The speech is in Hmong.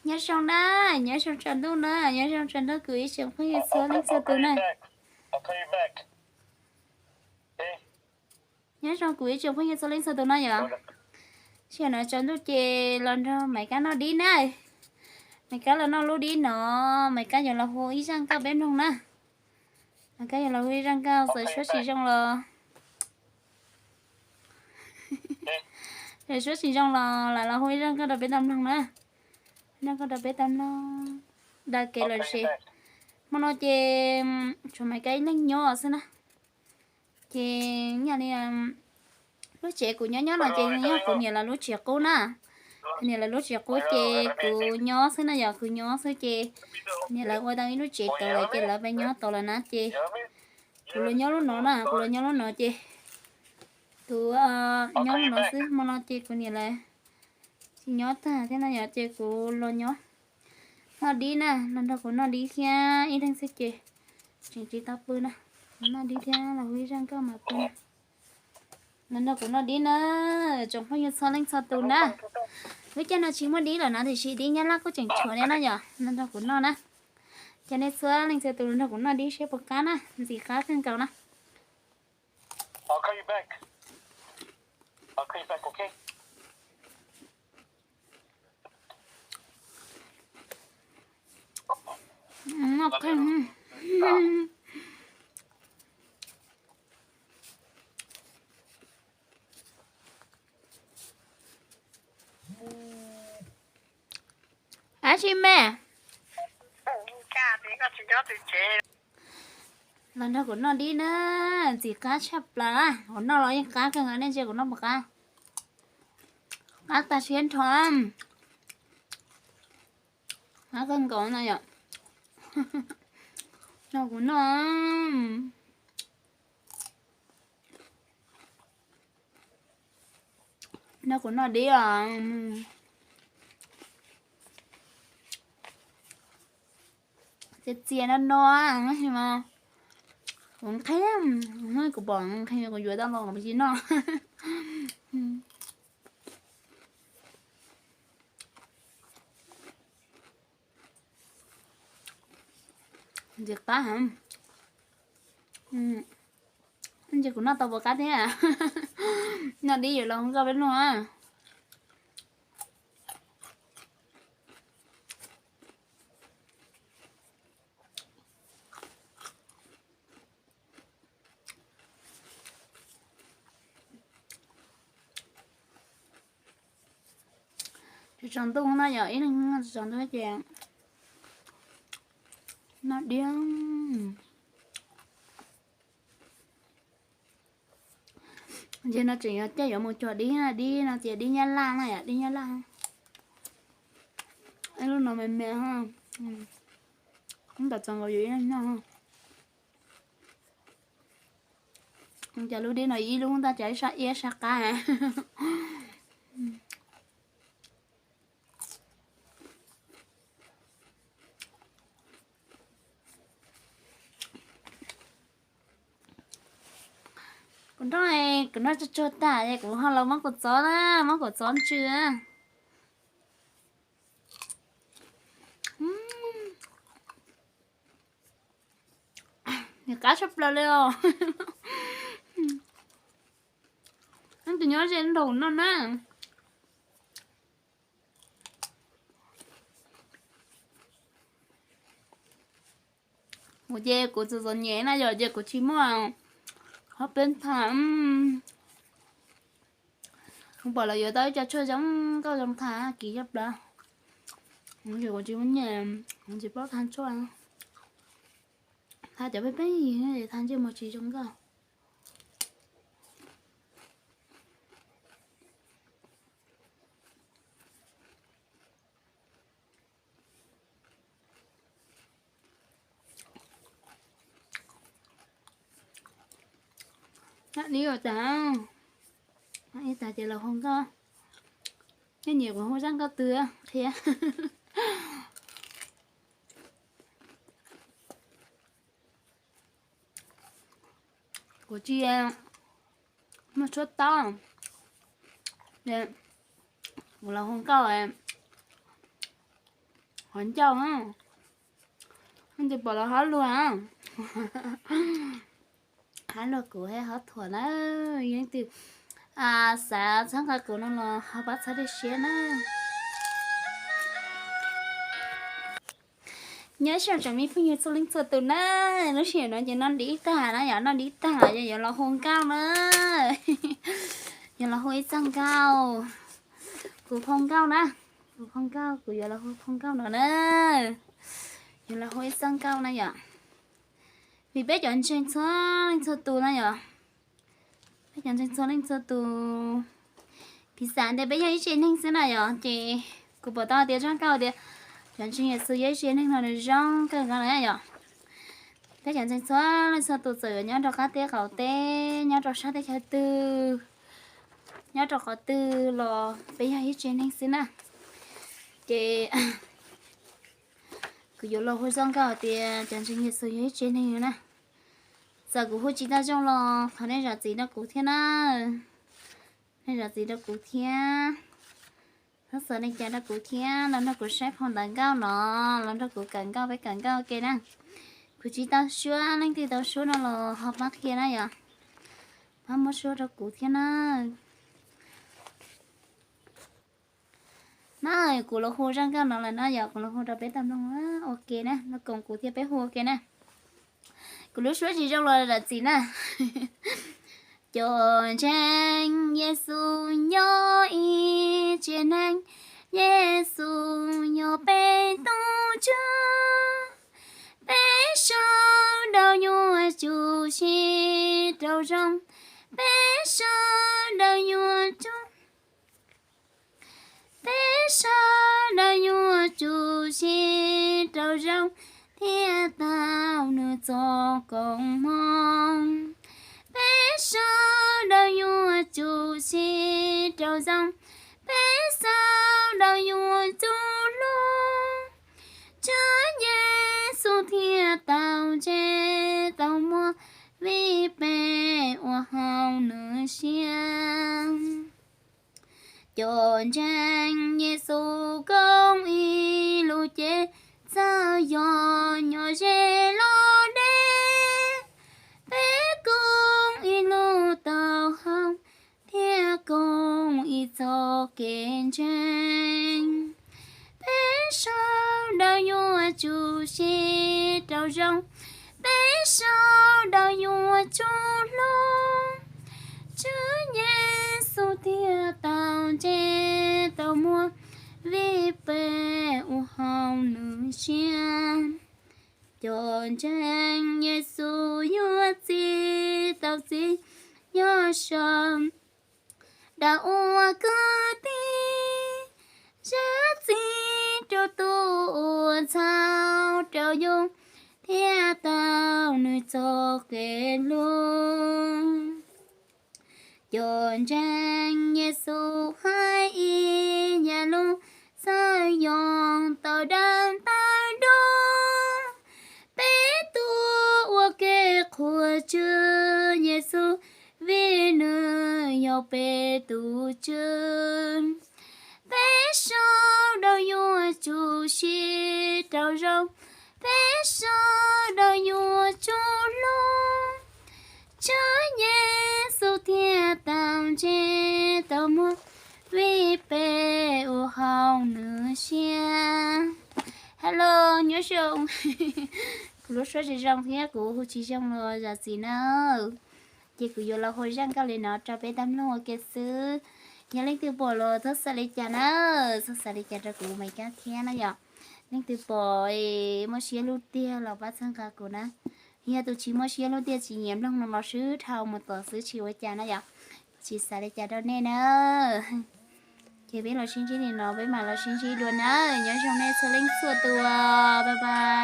Nyob zoo na, nyob zoo tsaus ntuj na, nyob zoo tsaus ntuj kuv ib tsoom phooj ywg txhua leej txhua tus na. Nyob zoo kuv ib tsoom phooj ywg txhua leej txhua tus na yom. Sij hawm no tsaus ntuj ces los nrog Maiv Kab noj dib na. Maiv Kab los noj lub dib no, Maiv Kab yuav los hu ib zaj nkauj peb mloog na. Maiv Kab yuav los hu ib zaj nkauj, txawm suab tsis zoo los, txawm suab tsis zoo los lam los hu ib zaj nkauj rau peb tau mloog na. Zaj nkauj rau peb tau mloog, daws kev lom zem. Hmo no ces tshuav Maiv Kab ib leeg nyob xwb na. Ces yog li lub tsev kuv nyob nyob no ces yog kuv niam lawv lub tsev qub na. Kuv niam lawv lub tsev qub ces kuv nyob xwb na, yog kuv nyob xwb ces niam lawv ua tau ib lub tsev tod lawm ces lawv pab nyob tod lawm na ces kuv los nyob lub no na, kuv los nyob lub no ces kuv nyob lub no xwb. Hmo no ces kuv niam lawv tsis nyob tag thiab no yog ces kuv los nyob noj dib na, los nrog kuv noj dib thiab ib leeg xwb ces tseem tsis tau pw na. Noj dib thiab los hu ib zaj nkauj mas pw na. Los nrog kuv noj dib na, tsoom phooj ywg txhua leej txhua tus na. Lub caij no tsis muaj dib lawm na, tiam sis dib Nyab Laj kuj tseem tshuav thiab no yom, los nrog kuv noj na. Ces nej txhua leej txhua tus los nrog kuv noj dib seb puas qab na, ntxim qab kawg nkaus na. Ab tsis me, los nrog kuv noj dib na, ntxim qab tshaj plaws. Kuv noj los yeej qab kawg nkaus, nej ntsia kuv noj puas qab. Qab tag siab nrho, qab kawg nkaus no yom. Nrog kuv noj, nrog kuv noj dib os. Txias txias no no, kuv nqhis, kuv pom nqhis kuv yuav tau los kuv tsis noj. Ntxim qab heev. Ntsis kuv noj tau puas qab thiab. Noj dib yuav los hu nkauj peb mloog na. Tsaus ntuj no yog ib leeg tsaus ntuj ces noj dib. Ces no tseem yog caij yuav mus cog dib, dib no ces dib Nyab Laj na yom, dib Nyab Laj. Ib lub no me me, ntawm txog nkaus yus ib leeg noj. Cas lub dib no ib lub ntaj cas ib sab iab sab qab. Kuv noj, kuv noj tsuag tsuag tag es kuv ho los muab kuv txob na, muab kuv txob ntsw na. Nws qab tshaj plaws li os. Tus nyob ze nraum no na. Kuv ces kuv txom txom nyem na yom, ces kuv tsis muaj qhov peb nthav. Kuv pom lawv yuav tau ib co tshuaj zoo nkauj zoo thav kiv tshaj plaws. Kuv tsis muaj nyiaj, kuv tsis paub thav tshuaj. Thav cov peb peb yig, thav ntsej muag tsis zoo nkauj. Noj dib ua cas, ib tag ces los hu nkauj, nej nyiam kuv hu zaj nkauj twg qhia. Kuv tsis muaj tshuab taub, kuv los hu nkauj, Ua ncauj, leej twg pom los ho luag, ho luag kuv thiab ho thuam na. Yog leej twg xav txhawb nqa kuv no los ho pab txhawb thiab siab na. Nyob zoo tsoom me phooj ywg txhua leej txhua tus na. Lub sij hawm no ces noj dib tag na yom, noj dib tag los yog yuav los hu nkauj na. Yuav los hu ib txoj nkauj, kuv phoo nkauj na, kuv phoo nkauj, kuv yuav los hu phoo nkauj no na. Yuav los hu ib txoj nkauj na yom. Vim peb cov ntseeg txhua leej txhua tus na yom, peb cov ntseeg txhua leej txhua tus, piv xam tias peb yog ib tsev neeg xwb na yom, ces kuv pom tau tias zaj nkauj tias cov ntseeg Yexus yog ib tsev neeg no nws zoo kawg nkaus na yom. Peb cov ntseeg txhua leej txhua tus txawm yuav nyob rau qab teb qaum teb, nyob rau sab teb chaws twg, nyob rau qhov twg los peb yog ib tsev neeg xwb na. Ces kuv yuav los hu zaj nkauj tias cov ntseeg Yexus yog ib tsev neeg na. Txawm kuv hu tsis tau zoo los thov nej zam txim rau kuv thiab na. Nej zam txim rau kuv thiab, txhob xav li cas rau kuv thiab, los nrog kuv saib phau ntawv nkauj no, los nrog kuv kawm nkauj, peb kawm nkauj ua ke na. Kuv tsis tau suab, leej twg tau suab no los ho pab qhia na yom, pab muab suab rau kuv thiab na. Na, kuv los hu zaj nkauj no lawm na yom, kuv los hu rau peb tau mloog ua ke na, los koom kuv thiab peb hu ua ke na. Kuv lub suab tsis zoo los zam txim na. Cov ntseeg Yexus nyob ib tsev neeg, Yexus yog peb tus Tswv. Peb sawv daws yuav tsum siv rau zoo, peb sawv daws yuav tsum, peb sawv daws yuav tsum siv rau zoo thiaj tau nws txoj koob hmoov. Peb sawv daws yuav tsum siv rau zoo, peb sawv daws yuav tsum hlub Tswv Yexus thiaj tau ntsej tau muag, vim peb ua haum nws siab. Cov ntseeg Yexus koom ib lub cev, txawm yog nyob ze los deb, peb koom ib lub taub hau thiab koom ib txoj kev ntseeg. Peb sawv daws yuav tsum siv rau zoo, peb sawv daws yuav tsum hlub Tswv Yexus thiaj tau ntsej tau muag, vim peb ua haum nws siab. Cov ntseeg Yexus yuav txi tau txiv nyob sawv daws ua kwv tij, zam txim rau tus uas txhaum rau yus thiaj tau nws txoj kev hlub. Cov ntseeg Yexus hais ib yam lus, txawm yog tau dawb tawm duab, peb tuav ua ke qhuas Tswv Yexus, vim nws yog peb tus Tswv. Peb sawv daws yuav tsum siv rau zoo, peb sawv daws yuav tsum hlub Tswv Yexus thiaj tau ntsej tau muag, vim peb ua haum nws siab. Hello, nyob zoo. Kuv lub suab tsis zoo thiab kuv hu tsis zoo los zam txim na. Ces kuv yuav los hu zaj nkauj li no rau peb tau mloog ua ke xwb. Yog leej twg pom los txhob xav li cas na, txhob xav li cas rau kuv Maiv Kab thiab na yom. Leej twg pom muaj siab hlub tiag los pab txhawb nqa kuv na. Yog tus tsis muaj siab hlub tiag tsis nyiam mloog no los swb dhau mus tom xwb tsis ua cas na yom. Tsis xav li cas rau nej na. Ces peb los sib ntsib li no peb mam los sib ntsib dua na. Nyob zoo nej txhua leej txhua tus, bye bye.